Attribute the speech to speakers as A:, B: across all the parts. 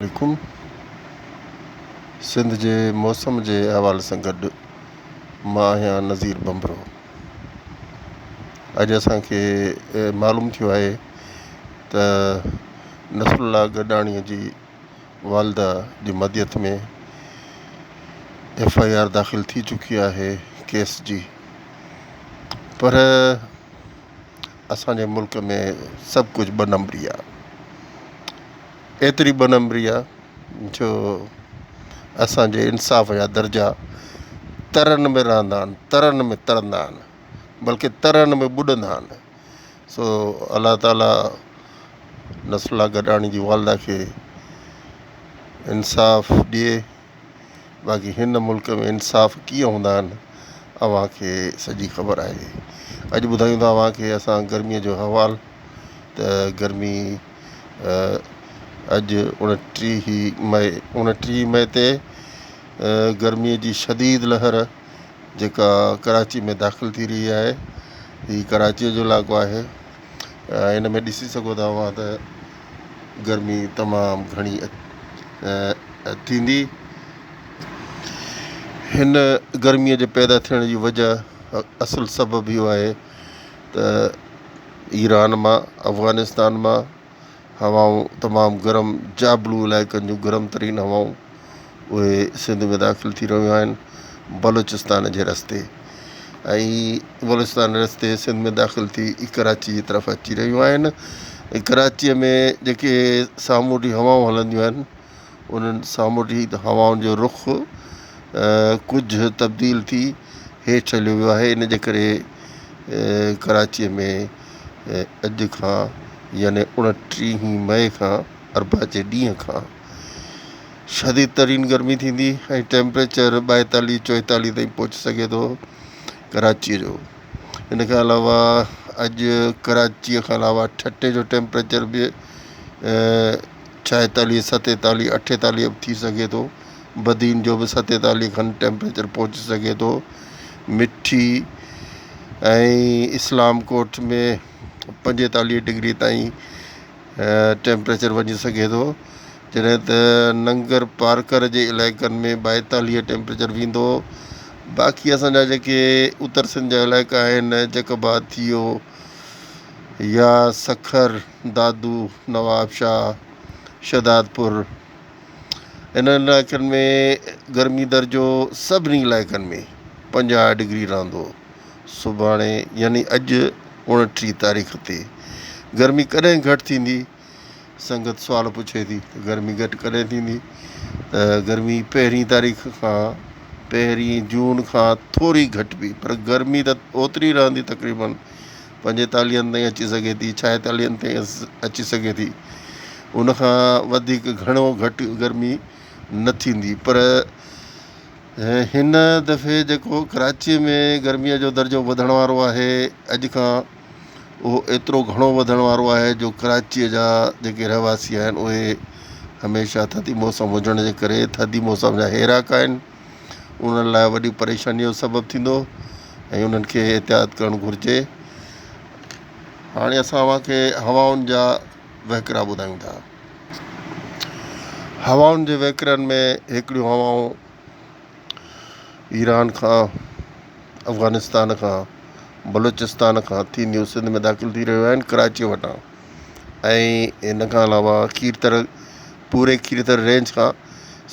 A: عليڪم سنڌ جي موسم جي حوالي سان گڏ مان آهيان نذير ڀنڀرو اڄ اسان کي معلوم ٿيو آهي ته نصر الله گڏاڻي جي والده جي مديت ۾ ايف I R داخل ٿي چڪي آهي ڪيس جي پر اسانجي ملڪ ۾ سڀ ڪجهه ٻه نمبري آهي ايتري ٻه نمبري آ جو اسان جي انصاف جا درجا ترن ۾ رهندا آهن ترن ۾ ترندا آهن بلڪه ترن ۾ ٻڏندا آهن سو الله تعاليٰ نصر الله گڏاڻي جي والده کي انصاف ڏئي باقي هن ملڪ ۾ انصاف ڪيئن هوندا آهن اوهان کي سڄي خبر آهي اڄ ٻڌايون ٿا اوهان کي اسان گرميء جو حوال ته گرمي اڄ 29 مئي تي گرميء جي شديد لهر جيڪا ڪراچي ۾ داخل ٿي رهي آهي هي ڪراچيء جو علائقو آهي هن ۾ ڏسي سگهو ٿا اوهان ته گرمي تمام گهڻي ٿيندي. هن گرميء جي پيدا ٿيڻ جي وجه اصل سبب اهو آهي ته ايران مان افغانستان مان هوائون تمام گرم جابلو علائقن جون گرم ترين هوائون اهي سنڌ ۾ داخل ٿي رهيون آهن بلوچستان جي رستي ۽ بلوچستان جي رستي سنڌ ۾ داخل ٿي ڪراچي جي طرف اچي رهيون آهن ۽ ڪراچيء ۾ جيڪي سامونڊي هوائون هلنديون آهن انهن سامونڊي هوائن جو رخ ڪجهه تبديل ٿي هيٺ هليو ويو آهي ان جي ڪري ڪراچيء ۾ اڄ کان يعني 29 مئي کان اربع جي ڏينهن کان شديد ترين گرمي ٿيندي ۽ ٽيمپريچر 42 44 تائين پهچي سگهي ٿو ڪراچيء جو ان کان علاوه اڄ ڪراچيء کان علاوه ٺٽي جو ٽيمپريچر به 46 47 48 به ٿي سگهي ٿو بدين جو به 47 کن ٽيمپريچر پهچي سگهي ٿو مٺي ۽ اسلام ڪوٽ ۾ 45 ڊگري تائين ٽيمپريچر وڃي سگهي ٿو جڏهن ته ننگر پارڪر جي علائقن ۾ 42 ٽيمپريچر ويندو باقي اسان جا جيڪي اتر سنڌ جا علائقا آهن جيڪب آباد ٿي ويو يا سکر دادو نوابشاهه شهدادپور انهن علائقن ۾ گرمي درجو سڀني علائقن ۾ 50 ڊگري رهندو سڀاڻي يعني اڄ 29 تاريخ تي گرمي ڪڏهن گهٽ ٿيندي؟ سنگت سوال پڇي ٿي ته گرمي گهٽ ڪڏهن ٿيندي ته گرمي پهرين تاريخ کان پهرين جون کان ٿوري گهٽبي پر گرمي ته اوتري رهندي تقريبن پنجيتاليهن تائين اچي سگهي ٿي ڇائيتاليهن تائين اچي سگهي ٿي ان کان وڌيڪ گهڻو گهٽ گرمي نه ٿيندي پر هن دفعي جيڪو ڪراچيء ۾ گرميء جو درجو وڌڻ وارو آهي اڄ کان اهو ايترو گهڻو وڌڻ وارو آهي جو ڪراچيء جا جيڪي رهواسي آهن اهي هميشه ٿڌي موسم هجڻ جي ڪري ٿڌي موسم جا هيراڪ آهن انهن لاء وڏي پريشانيء جو سبب ٿيندو ۽ انهن کي احتياط ڪرڻ گهرجي هاڻي اسان اوهان کي هوائن جا وهڪرا ٻڌايون ٿا. هوائن جي وهڪرن ۾ هڪڙيون هوائون ايران کان، افغانستان کان، بلوچستان کان ٿينديون سنڌ ۾ داخل ٿي رهيون آهن ڪراچيء وٽان ۽ ان کان علاوه کيرٿر پوري کيرٿر رينج کان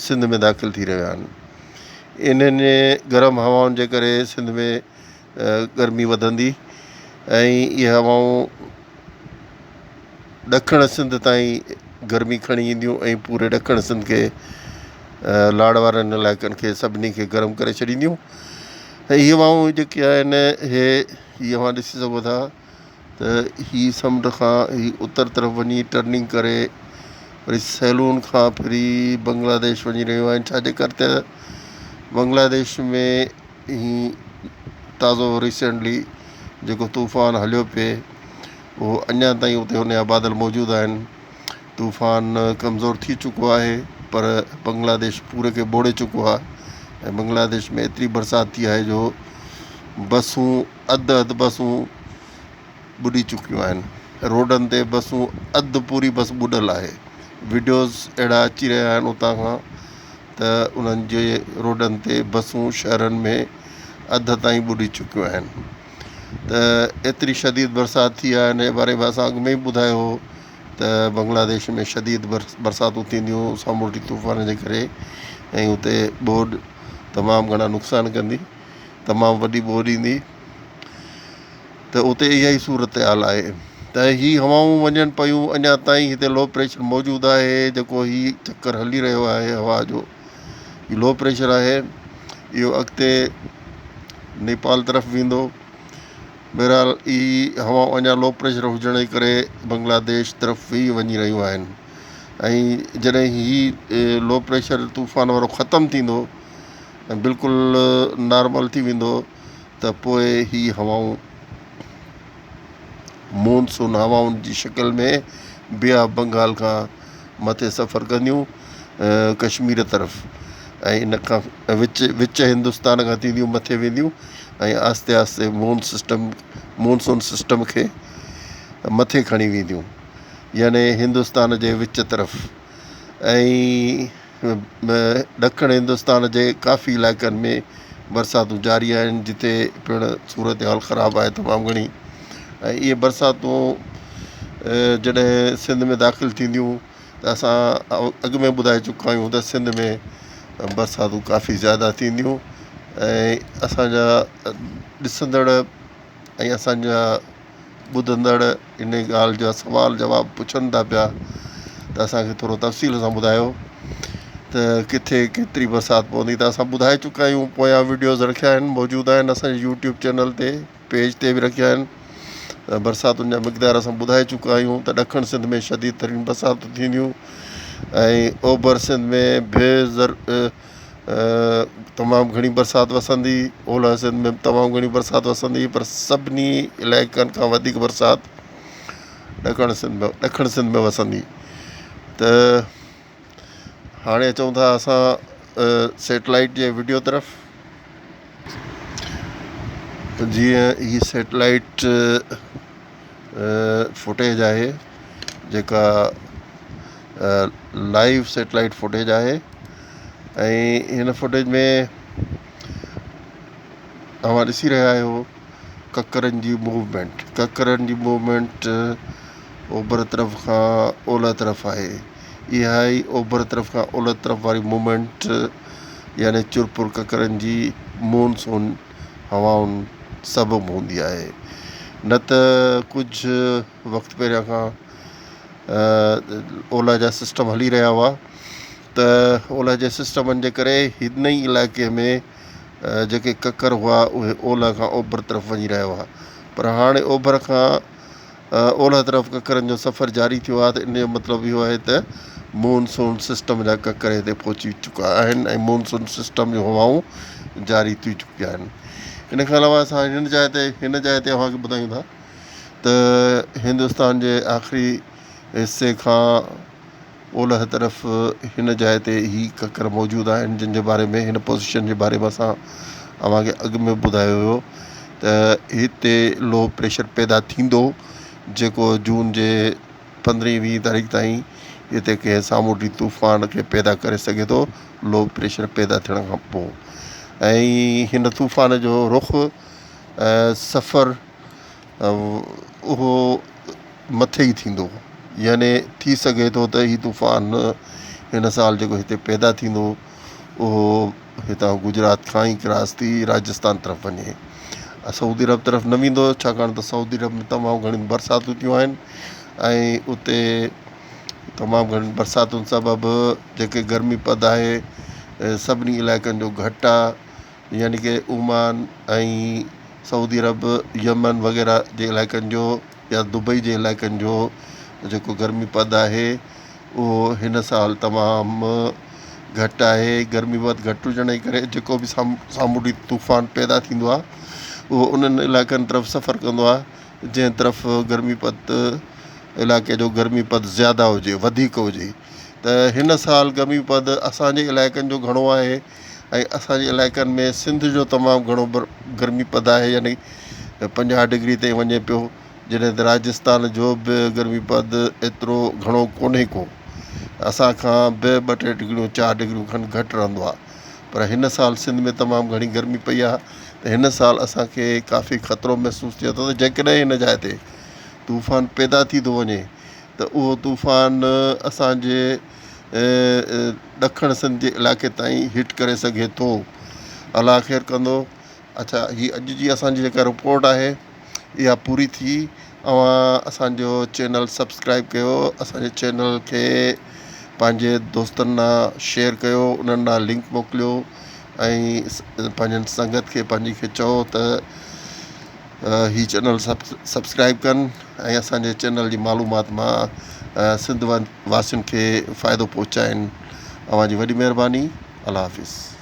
A: سنڌ ۾ داخل ٿي رهيا آهن. انهن گرم هوائن جي ڪري سنڌ ۾ گرمي وڌندي ۽ اهي هوائون ڏکڻ سنڌ تائين گرمي کڻي اينديون ۽ پوري ڏکڻ سنڌ کي لاڙ وارن علائقن کي سڀني کي گرم ڪري ڇڏينديون ۽ اهي هوائون جيڪي آهن اهي هي اوهان ڏسي سگهو ٿا ته هي سمنڊ کان هي اتر طرف وڃي ٽرننگ ڪري وري سيلون کان ڦري بنگلاديش وڃي رهيون آهن ڇاجي ڪري ته بنگلاديش ۾ هي تازو ريسينٽلي جيڪو طوفان هليو پئي اهو اڃا تائين اتي ان جا بادل موجود آهن طوفان ڪمزور ٿي چڪو آهي پر بنگلاديش پوري کي ٻوڙي چڪو آهي ۽ بنگلاديش ۾ ايتري برسات ٿي آهي جو بسون اڌ اڌ بسون ٻڏي چڪيون آهن روڊن تي بسون اڌ پوري بس ٻڏل آهي وڊيوز اهڙا اچي رهيا آهن اتان کان ته انهن جي روڊن تي بسون شهرن ۾ اڌ تائين ٻڏي چڪيون آهن ته ايتري شديد برسات ٿي آهي ان جي باري ۾ اسان اڳ ۾ ئي ٻڌايو هو ته بنگلاديش ۾ شديد برساتون ٿينديون سامونڊي طوفان جي ڪري ۽ اتي ٻوڏ تمام گهڻا نقصان ڪندي تمام وڏي ٻوڏ ايندي ته اتي اها ئي صورتحال آهي ته هي هوائون وڃن پيون اڃا تائين هتي لو پريشر موجود آهي جيڪو هي چڪر هلي رهيو آهي هوا جو هي لو پريشر آهي اهو اڳتي نيپال طرف ويندو بهرحال هي هوائون اڃا لو پريشر هجڻ جي ڪري بنگلاديش طرف ئي وڃي رهيون آهن ۽ جڏهن هي لو پريشر طوفان وارو ختم ٿيندو ۽ بلڪل نارمل ٿي ويندو ته پوء هي هوائون مون سون هوائن جي شڪل ۾ بي آف بنگال کان مٿي سفر ڪنديون ڪشمير طرف ۽ ان کان وچ وچ هندستان کان ٿينديون مٿي وينديون ۽ آهستي آهستي مون سسٽم مون سون سسٽم کي مٿي کڻي وينديون يعني هندستان جي وچ طرف ۽ ڏکڻ هندستان جي ڪافي علائقن ۾ برساتون جاري آهن جتي پڻ صورتحال خراب آهي تمام گهڻي ۽ اهي برساتون جڏهن سنڌ ۾ داخل ٿينديون ته اسان اڳ ۾ ٻڌائي چڪا آهيون ته سنڌ ۾ برساتون ڪافي زياده ٿينديون ۽ اسانجا ڏسندڙ ۽ اسانجا ٻڌندڙ ان ڳالهه جا سوال جواب پڇن ٿا پيا ته اسانکي ٿورو تفصيل سان ٻڌايو ته ڪٿي ڪيتري برسات پوندي ته اسان ٻڌائي چڪا آهيون پويان وڊيوز رکيا آهن موجود آهن اسانجي يوٽيوب چينل تي پيج تي به رکيا آهن ته برساتن جا مقدار اسان ٻڌائي چڪا آهيون ته ڏکڻ سنڌ ۾ شديد ترين برساتون ٿينديون ۽ اوڀر سنڌ ۾ به زر تمام گهڻي برسات وسندي، اولهه سنڌ ۾ به تمام گهڻي برسات وسندي پر سڀني علائقن کان وڌيڪ برسات ڏکڻ سنڌ ۾ ڏکڻ سنڌ ۾ وسندي ته هاڻي اچون ٿا اسان سيٽلائيٽ جي وڊيو طرف جيئن هي سيٽلائيٽ فوٽيج آهي جيڪا لائيو سيٽلائيٽ فوٽيج آهي ۽ هن فوٽيج ۾ اوهان ڏسي رهيا آهيو ڪڪرن جي موومينٽ ڪڪرن جي موومينٽ اوڀر طرف کان اولهه طرف آهي اها ئي اوڀر طرف کان اولهه طرف واري موومينٽ يعني چرپر ڪڪرن جي مون سون هوائن سبب هوندي آهي نه ته ڪجهه وقت پهريان کان اولهه جا سسٽم هلي رهيا هئا ته اولهه جي سسٽمن جي ڪري هن ئي علائقي ۾ جيڪي ڪڪر هئا اهي اولهه کان اوڀر طرف وڃي رهيا هئا پر هاڻي اوڀر کان اولهه طرف ڪڪرن جو سفر جاري ٿيو آهي ته ان جو مطلب اهو آهي ته مون سون سسٽم جا ڪڪر هتي پهچي چڪا آهن ۽ مون سون سسٽم جون هوائون جاري ٿي چڪيون آهن ان کان علاوه اسان هن جاء تي هن جاء تي اوهان کي ٻڌايون ٿا ته هندستان جي آخري حصي کان اولهه طرف هن جاء تي هي ڪڪر موجود آهن جن جي باري ۾ هن پوزيشن جي باري ۾ اسان اوهان کي اڳ ۾ ٻڌايو هيو ته هتي لو پريشر پيدا ٿيندو جيڪو جون جي پندرهين ويهين تاريخ تائين هتي ڪنهن سامونڊي طوفان کي پيدا ڪري سگهي ٿو لو پريشر پيدا ٿيڻ کان پوء ۽ هن طوفان جو رخ سفر اهو مٿي ئي ٿيندو يعني ٿي سگهي ٿو ته هي طوفان هن سال جيڪو هتي پيدا ٿيندو اهو هتان گجرات کان ئي ڪراس ٿي راجستان طرف وڃي سعودي عرب طرف نه ويندو ڇاڪاڻ ته سعودي عرب ۾ تمام گهڻيون برساتون ٿيون آهن ۽ اتي تمام گهڻين برساتن سبب جيڪي گرمي پد آهي سڀني علائقن جو گهٽ آهي يعني ڪي عمان ۽ سعودي عرب يمن وغيره جي علائقن جو يا دبئي جي علائقن جو جيڪو گرمي پد آهي اهو هن سال تمام گهٽ آهي گرمي پد گهٽ هجڻ جي ڪري جيڪو به سامونڊي طوفان پيدا ٿيندو آهي اهو انهن علائقن طرف سفر ڪندو آهي جنهن طرف گرمي پد علائقي جو گرمي پد زياده هجي وڌيڪ هجي ته هن سال گرمي پد اسانجي علائقن جو گهڻو آهي ۽ اسان جي علائقن ۾ سنڌ جو تمام گهڻو گرمي پد آهي يعني 50 ڊگري تائين وڃي پيو جڏهن ته راجستان جو به گرمي پد ايترو گهڻو ڪونهي ڪو اسان کان به ٻه ٽي ڊگريون چار ڊگريون کن گهٽ رهندو آهي پر هن سال سنڌ ۾ تمام گهڻي گرمي پئي آهي ته هن سال اسان کي ڪافي خطرو محسوس ٿئي ٿو ته جيڪڏهن هن جاء تي طوفان پيدا ٿي ٿو وڃي ته اهو طوفان اسان جي ڏکڻ سنڌ جي علائقي تائين هٽ ڪري سگهي ٿو الله خير ڪندو اڇا هي اڄ جي اسان جي جيڪا رپورٽ آهي اها پوري ٿي اوهان اسان جو چينل سبسڪرائب ڪيو اسان جي چينل کي پنهنجي دوستن ڏانهن شيئر ڪيو انهن ڏانهن لنڪ موڪليو ۽ پنهنجن سنگت کي پنهنجي کي چئو ته هي چينل سبسڪرائب ڪن ۽ اسان جي چينل جي معلومات مان سنڌ واسين کي فائدو پهچائن اوهان جي وڏي مهرباني الله حافظ.